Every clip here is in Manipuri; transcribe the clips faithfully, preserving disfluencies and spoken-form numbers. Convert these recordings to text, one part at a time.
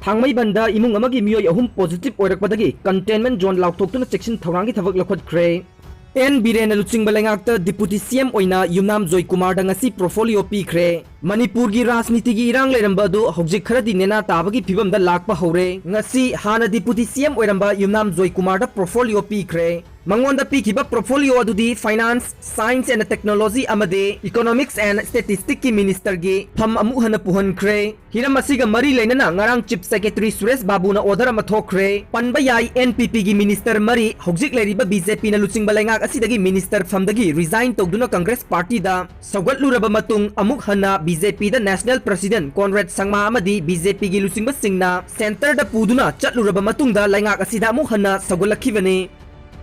ꯊꯥꯡꯃꯩꯕꯟꯗ ꯏꯃꯨꯡ ꯑꯃꯒꯤ ꯃꯤꯑꯣꯏ ꯑꯍꯨꯝ positive ꯑꯣꯏꯔꯛꯄꯗꯒꯤ containment zone ꯂꯥꯎꯊꯣꯛꯇꯨꯅ ꯆꯦꯛꯁꯤꯟ ꯊꯧꯔꯥꯡꯒꯤ ꯊꯕꯛ ꯂꯧꯈꯠꯈ꯭ꯔꯦ꯫ ꯑꯦꯟ ꯕꯤꯔꯦꯟꯅ ꯂꯨꯆꯤꯡꯕ ꯂꯩꯉꯥꯛꯇ Deputy C M ꯑꯣꯏꯅ ꯌꯨꯝꯅꯥꯝ ꯖꯣꯏꯀꯨꯃꯥꯔꯗ ꯉꯁꯤ portfolio ꯄꯤꯈ꯭ꯔꯦ꯫ ꯃꯅꯤꯄꯨꯔꯒꯤ ꯔꯥꯖꯅꯤꯇꯤꯒꯤ ꯏꯔꯥꯡ ꯂꯩꯔꯝꯕ ꯑꯗꯨ ꯍꯧꯖꯤꯛ ꯈꯔꯗꯤ ꯅꯦꯅꯥ ꯇꯥꯕꯒꯤ ꯐꯤꯕꯝꯗ ꯂꯥꯛꯄ ꯍꯧꯔꯦ꯫ ꯉꯁꯤ ꯍꯥꯟꯅ Deputy C M ꯑꯣꯏꯔꯝꯕ ꯌꯨꯝꯅꯥꯝ ꯖꯣꯏꯀꯨꯃꯥꯔꯗ portfolio ꯄꯤꯈ꯭ꯔꯦ꯫ ꯃꯉꯣꯟꯗ ꯄꯤꯈꯤꯕ portfolio ꯑꯗꯨꯗꯤ Finance, Science and Technology ꯑꯃꯗꯤ Economics and Statisticsꯀꯤ ministerꯒꯤ ꯐꯝ ꯑꯃꯨꯛ ꯍꯟꯅ ꯄꯨꯍꯟꯈ꯭ꯔꯦ꯫ ꯍꯤꯔꯝ ꯑꯁꯤꯒ ꯃꯔꯤ ꯂꯩꯅꯅ ꯉꯔꯥꯡ Chief Secretary ꯁꯨꯔꯦꯁ ꯕꯥꯕꯨꯅ order ꯑꯃ ꯊꯣꯛꯈ꯭ꯔꯦ꯫ ꯄꯟꯕ ꯌꯥꯏ, N P Pꯒꯤ minister ꯃꯔꯤ ꯍꯧꯖꯤꯛ ꯂꯩꯔꯤꯕ B J Pꯅ ꯂꯨꯆꯤꯡꯕ ꯂꯩꯉꯥꯛ ꯑꯁꯤꯗꯒꯤ minister ꯐꯝꯗꯒꯤ resign ꯇꯧꯗꯨꯅ Congress partyꯗ ꯁꯧꯒꯠꯂꯨꯔꯕ ꯃꯇꯨꯡ ꯑꯃꯨꯛ ꯍꯟꯅ B J Pꯗ national president ꯀꯣꯟꯔꯦꯗ ꯁꯪꯃꯥ ꯑꯃꯗꯤ B J Pꯒꯤ ꯂꯨꯆꯤꯡꯕꯁꯤꯡꯅ centreꯗ ꯄꯨꯗꯨꯅ ꯆꯠꯂꯨꯔꯕ ꯃꯇꯨꯡꯗ ꯂꯩꯉꯥꯛ ꯑꯁꯤꯗ ꯑꯃꯨꯛ ꯍꯟꯅ ꯁꯧꯒꯠꯂꯛꯈꯤꯕꯅꯤ꯫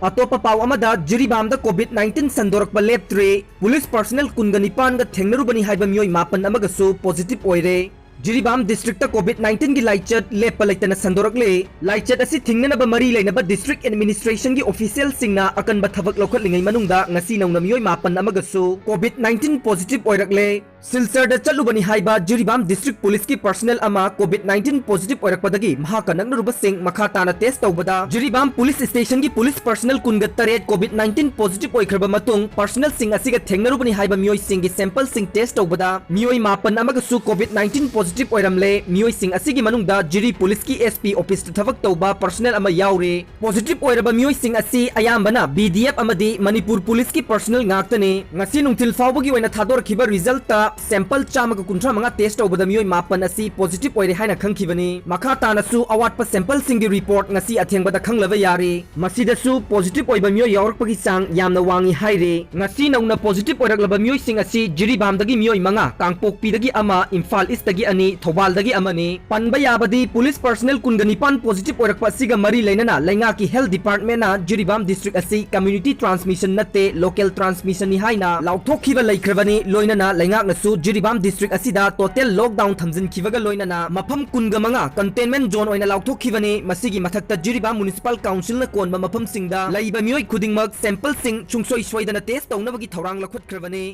ꯑꯇꯣꯞꯄ ꯄꯥꯎ ꯑꯃꯗ, ꯖꯤꯔꯤꯕꯥꯝꯗ COVID nineteen ꯁꯟꯗꯣꯔꯛꯄ ꯂꯦꯞꯇ꯭ꯔꯦ꯫ Police personnel ꯀꯨꯟꯒ ꯅꯤꯄꯥꯟꯒ ꯊꯦꯡꯅꯔꯨꯕꯅꯤ ꯍꯥꯏꯕ ꯃꯤꯑꯣꯏ ꯃꯥꯄꯟ ꯑꯃꯒꯁꯨ positive ꯑꯣꯏꯔꯦ꯫ ꯖꯤꯔꯤꯕꯥꯝ districtꯇ COVID nineteenꯒꯤ ꯂꯥꯏꯆꯠ ꯂꯦꯞꯄ ꯂꯩꯇꯅ ꯁꯟꯗꯣꯔꯛꯂꯦ꯫ ꯂꯥꯏꯆꯠ ꯑꯁꯤ ꯊꯤꯡꯅꯅꯕ ꯃꯔꯤ ꯂꯩꯅꯕ district administrationꯒꯤ officialꯁꯤꯡꯅ ꯑꯀꯟꯕ ꯊꯕꯛ ꯂꯧꯈꯠꯂꯤꯉꯩ ꯃꯅꯨꯡꯗ ꯉꯁꯤ ꯅꯧꯅ ꯃꯤꯑꯣꯏ ꯃꯥꯄꯟ ꯑꯃꯒꯁꯨ COVID nineteen positive ꯑꯣꯏꯔꯛꯂꯦ꯫ ꯁꯤꯜꯆꯔꯗ ꯆꯠꯂꯨꯕꯅꯤ ꯍꯥꯏꯕ ꯖꯤꯔꯤꯕꯥꯝ district policeꯀꯤ personnel ꯑꯃ COVID nineteen positive ꯑꯣꯏꯔꯛꯄꯗꯒꯤ ꯃꯍꯥꯛꯀ ꯅꯛꯅꯔꯨꯕꯁꯤꯡ ꯃꯈꯥ ꯇꯥꯅ test ꯇꯧꯕꯗ ꯖꯤꯔꯤꯕꯥꯝ police stationꯒꯤ police personnel ꯀꯨꯟꯒ ꯇꯔꯦꯠ COVID nineteen positive ꯑꯣꯏꯈ꯭ꯔꯕ ꯃꯇꯨꯡ, personnelꯁꯤꯡ ꯑꯁꯤꯒ ꯊꯦꯡꯅꯔꯨꯕꯅꯤ ꯍꯥꯏꯕ ꯃꯤꯑꯣꯏꯁꯤꯡꯒꯤ sampleꯁꯤꯡ test ꯇꯧꯕꯗ ꯃꯤꯑꯣꯏ ꯃꯥꯄꯟ ꯑꯃꯒꯁꯨ COVID nineteen positive ꯑꯣꯏꯔꯝꯂꯦ꯫ ꯃꯤꯑꯣꯏꯁꯤꯡ ꯑꯁꯤꯒꯤ ꯃꯅꯨꯡꯗ ꯖꯤꯔꯤ policeꯀꯤ S P officeꯇ ꯊꯕꯛ ꯇꯧꯕ personnel ꯑꯃ ꯌꯥꯎꯔꯤ꯫ Positive ꯑꯣꯏꯔꯕ ꯃꯤꯑꯣꯏꯁꯤꯡ ꯑꯁꯤ ꯑꯌꯥꯝꯕꯅ B D F ꯑꯃꯗꯤ ꯃꯅꯤꯄꯨꯔ policeꯀꯤ personnel ꯉꯥꯛꯇꯅꯤ꯫ ꯉꯁꯤ ꯅꯨꯡꯊꯤꯜ ꯐꯥꯎꯕꯒꯤ ꯑꯣꯏꯅ ꯊꯥꯗꯣꯔꯛꯈꯤꯕ resultꯇ sample ꯆꯥꯝꯃꯒ ꯀꯨꯟꯊ꯭ꯔꯥ ꯃꯉꯥ test ꯇꯧꯕꯗ ꯃꯤꯑꯣꯏ ꯃꯥꯄꯟ ꯑꯁꯤ positive ꯑꯣꯏꯔꯦ ꯍꯥꯏꯅ ꯈꯪꯈꯤꯕꯅꯤ꯫ ꯃꯈꯥ ꯇꯥꯅꯁꯨ ꯑꯋꯥꯠꯄ sampleꯁꯤꯡꯒꯤ report ꯉꯁꯤ ꯑꯊꯦꯡꯕꯗ ꯈꯪꯂꯕ ꯌꯥꯔꯤ꯫ ꯃꯁꯤꯗꯁꯨ positive ꯑꯣꯏꯕ ꯃꯤꯑꯣꯏ ꯌꯥꯎꯔꯛꯄꯒꯤ ꯆꯥꯡ ꯌꯥꯝꯅ ꯋꯥꯡꯉꯤ ꯍꯥꯏꯔꯤ꯫ ꯉꯁꯤ ꯅꯧꯅ positive ꯑꯣꯏꯔꯛꯂꯕ ꯃꯤꯑꯣꯏꯁꯤꯡ ꯑꯁꯤ ꯖꯤꯔꯤꯕꯥꯝꯗꯒꯤ ꯃꯤꯑꯣꯏ ꯃꯉꯥ, ꯀꯥꯡꯄꯣꯛꯄꯤꯗꯒꯤ ꯑꯃ, ꯏꯝꯐꯥꯜ Eastꯇꯒꯤ ꯑꯅꯤ, ꯊꯧꯕꯥꯜꯗꯒꯤ ꯑꯃꯅꯤ꯫ ꯄꯟꯕ ꯌꯥꯕꯗꯤ, police personnel ꯀꯨꯟꯒ ꯅꯤꯄꯥꯟ positive ꯑꯣꯏꯔꯛꯄ ꯑꯁꯤꯒ ꯃꯔꯤ ꯂꯩꯅꯅ ꯂꯩꯉꯥꯛꯀꯤ health departmentꯅ ꯖꯤꯔꯤꯕꯥꯝ district ꯑꯁꯤ community transmission ꯅꯠꯇꯦ, local transmissionꯅꯤ ꯍꯥꯏꯅ ꯂꯥꯎꯊꯣꯛꯈꯤꯕ ꯂꯩꯈ꯭ꯔꯕꯅꯤ꯫ ꯂꯣꯏꯅꯅ ꯂꯩꯉꯥꯛꯅꯁꯨ ꯖꯤꯔꯤꯕꯥꯝ district ꯑꯁꯤꯗ total lockdown ꯊꯝꯖꯤꯟꯈꯤꯕꯒ ꯂꯣꯏꯅꯅ ꯃꯐꯝ ꯀꯨꯟꯒ ꯃꯉꯥ containment zone ꯑꯣꯏꯅ ꯂꯥꯎꯊꯣꯛꯈꯤꯕꯅꯤ꯫ ꯃꯁꯤꯒꯤ ꯃꯊꯛꯇ ꯖꯤꯔꯤꯕꯥꯝ municipal councilꯅ ꯀꯣꯟꯕ ꯃꯐꯝꯁꯤꯡꯗ ꯂꯩꯕ ꯃꯤꯑꯣꯏ ꯈꯨꯗꯤꯡꯃꯛ sampleꯁꯤꯡ ꯁꯨꯡꯁꯣꯏ ꯁꯣꯏꯗꯅ test ꯇꯧꯅꯕꯒꯤ ꯊꯧꯔꯥꯡ ꯂꯧꯈꯠꯈ꯭ꯔꯕꯅꯤ꯫